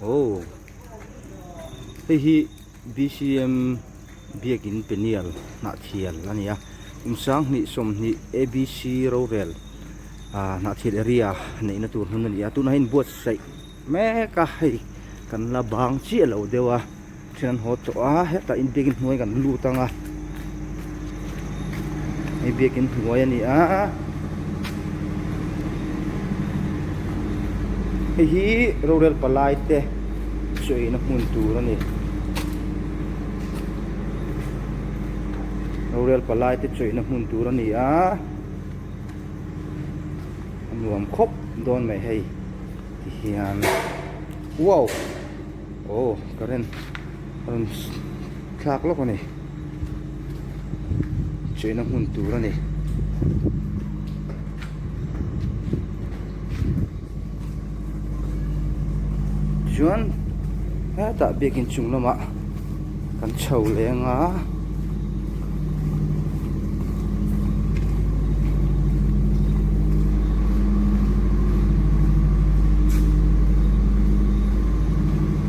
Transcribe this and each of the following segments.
Aw hei hi BCM biakin penial hnahthial a ni a kum sanghnih sawmhnih ABC rorel ah hnahthial area neihna tur hmun a ni a tunah hian buatsaih mek a hei kan la bang chiah lo deuh a then an haw tawh a hetah in biakin hnuai kan lut ang a hei biakin hnuai a ni a hei hi rorel palai te chaw eina hmun tur a ni rorel palai te chaw eina hmun tur a ni a a nuam khawp dawn mai hei tihian wow. Aw current a rawn thlak lawk a ni cheina hmun tur a ni. Chuan hetah biakin chung lamah kan chho leng a.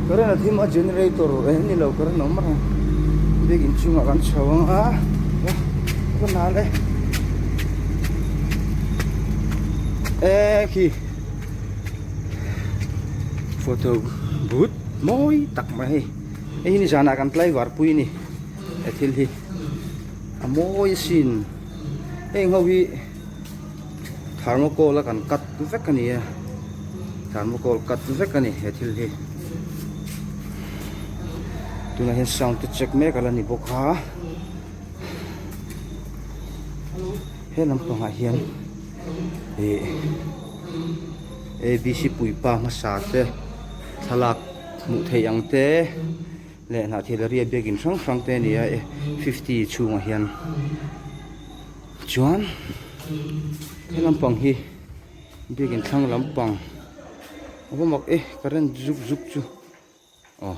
Current a thim a generator eng ni lo current a awm reng bik inchungah kan chho ang a ka nal e e khi photo booth mawi tak mai hei hei hi nizanah kan tlaivar pui a ni. He thil hi a mawi asin heng ho hi thermocol a kan cut vek a ni a thermocol cut vek a ni he thil hi tunah hian sound te check mek a la ni bawk a he lampangah hian ih abc puipa hmasa te thlalak hmuh theih ang te. Leh hnahthil a ria biakin hrang hrang te a ni a e fifty chhungah hian chuan he lampang hi biakin thlang lampang a va mak e current zuk zuk chu aw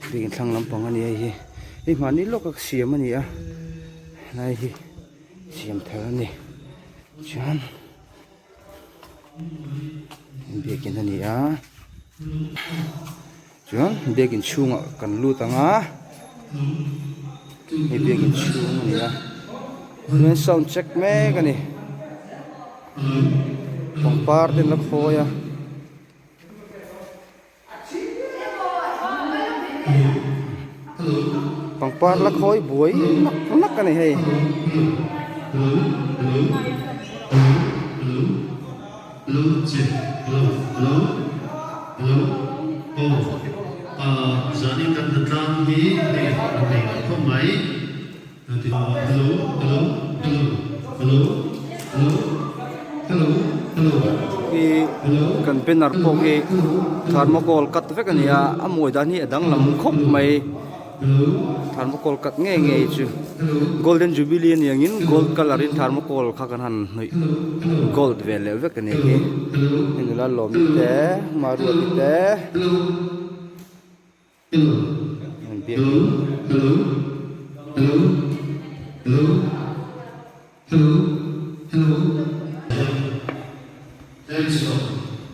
biakin thlang lampang a ni hei hi hei hmahni lawka siam a ni a helai hi siam thar a ni chuan. Biakin a ni a chuan biakin chhungah kan lut ang a hei biakin chhung a ni a chuan sound check mek a ni pangpar te an la khawi a. Pangpar la khawi buai nak nak a ni hei. Hi kan banner pawh hi thermocol cut vek a ni a a mawi dan hi a danglam khawp mai thermocol cut ngei ngei chu golden jubilee a ni angin gold colour in thermocol kha kan han hnawih gold ve leh vek a ni hi hei nula lawmi te maruati te.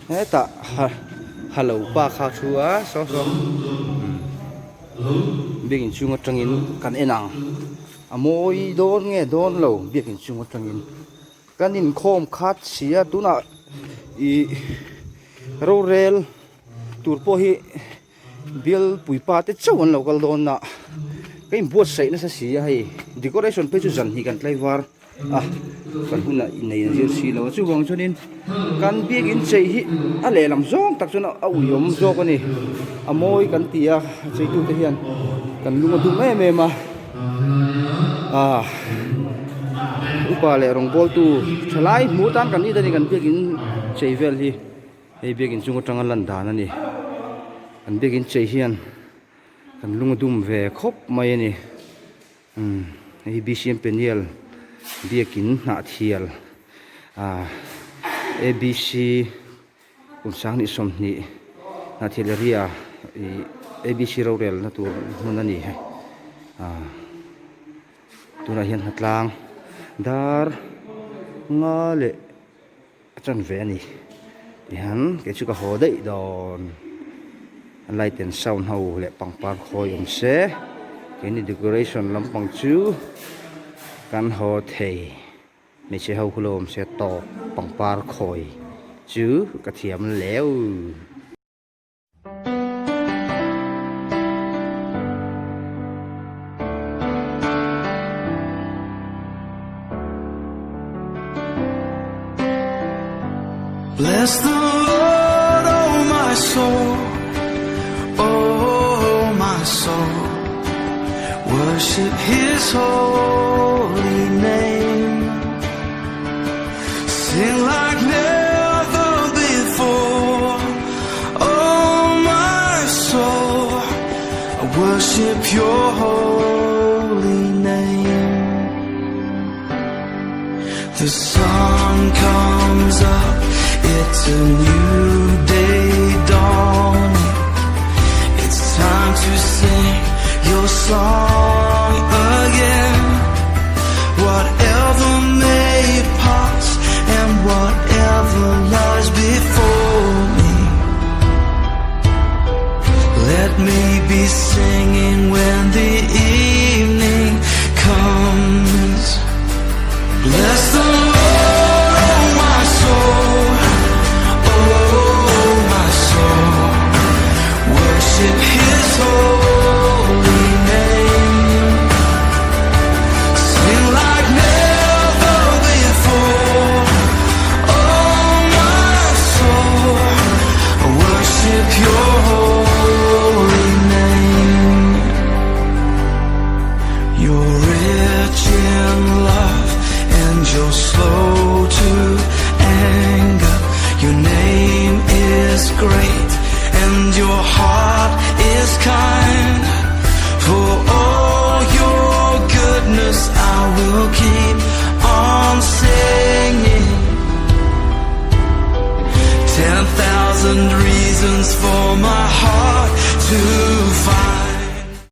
Hetah halo pa kha thu a saw saw biakin chhung atangin kan en ang a mawi dawn nge dawn lo biakin chhung atangin kan inkhawm khat si a tunah ih rorel tur pawh hi. Bial puipa te chauh an lo kal dawn a ka inbuatsaih nasa si a hei decoration phei chu zan hi kan tlaivar a kan hunah innei an zir si lo a chuvang chuanin kan biakin chei hi a lehlam zawng tak chuan a uiawm zawk a ni a mawi kan ti a a cheitute hian kan lung a dum em em a ah upa leh rawngbawltu thalai hmuh tan kan ni ta ni kan biakin chei vel hi. Hei biakin chung atanga lan dan a ni an biakin chei hian kan lung a dum ve khawp mai a ni umm hei hi bcm peniel biakin hnahthial ah abc kum sanghnih sawmhnih hnahthial area ih abc rorel na tur hmun a ni hei ah tunah hian hnatlang dar nga leh. A chan ve a ni tihian kei chu ka haw daih dawn. Light and sound ho leh pangpar khawi awm se keini decoration lampang chu kan haw thei hmeichhe ho khu lo awm se tawp pangpar khawi chu ka thiam leu. Bless the Lord, oh my soul, oh my soul, worship His holy name. Sing like never before, oh my soul, I worship Your holy name. The sun comes up, it's a new day dawning. It's time to sing your song again. Whatever may pass and whatever lies before me, let me be singing when the evening comes. Bless the Lord, oh my soul, oh my soul. Worship His holy name. Sing like never before, oh my soul. Worship Your holy name. You're rich in love and you're slow to anger. Your name is great and your heart is kind. For all your goodness, I will keep on singing. 10,000 reasons for my heart to find.